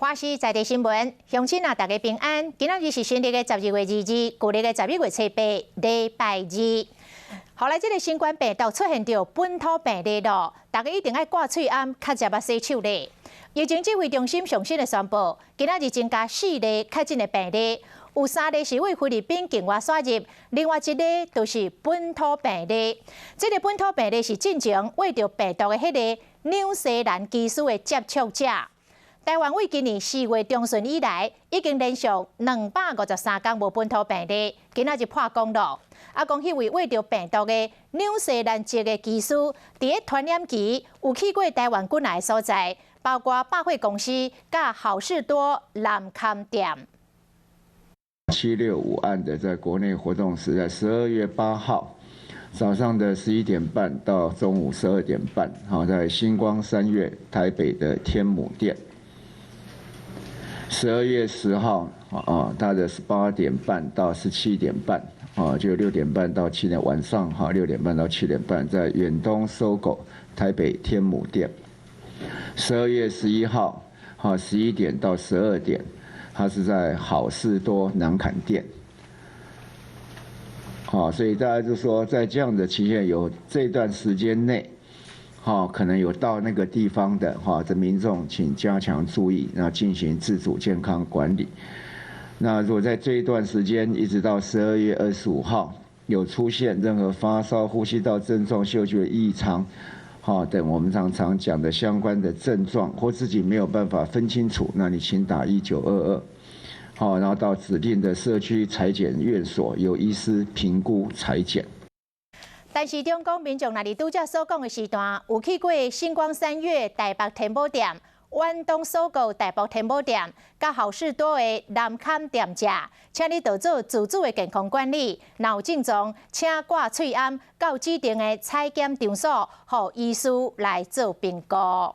華視在地新聞，鄉親啊，大家平安。今仔日是新曆的12月22，舊曆的11月7，禮拜二。予來這个新冠病毒出現著本土病例囉，大家一定愛掛喙罨，較捷仔洗手咧。疫情指揮中心上新的宣布，今仔日增加四例確診的病例，有三例是對菲律賓境外輸入，另外一例就是本土病例。這个本土病例是進前秽著病毒的彼个紐西蘭機師的接觸者。台灣對今年4月中旬以來，已經連續253天無本土病例，今仔日破紀錄。啊，講彼位秽著病毒的紐西蘭籍的機師，佇咧傳染期有去過台灣幾若个所在，包括百貨公司、佮好市多南崁店。765案的在國內活動是在12月8號早上的11點半到中午12點半，好，在新光三越台北的天母店。12月10號，啊，他的是8點半到17點半，啊，就六點半到七點晚上，哈，6點半到7點半，在遠東 SOGO 台北天母店。12月11號，哈，11點到12點，他是在好市多南崁店。好，所以大家就說，在這樣的期限有這段時間內，哈，可能有到那個地方的哈，這民眾請加強注意，那進行自主健康管理。那如果在這一段時間一直到12月25號有出現任何發燒、呼吸道症狀、嗅覺異常，哈等我們常常講的相關的症狀，或自己沒有辦法分清楚，那你請打1922，好，然後到指定的社區採檢院所，由醫師評估採檢。陳時中講，民眾若佇拄才所講的時段，有去過新光三越台北天母店、遠東 SOGO 台北天母店、佮好市多的南崁店食，請你著做自主的健康管理。若有症狀，請掛喙罨到指定的採檢場所，予醫師來做評估。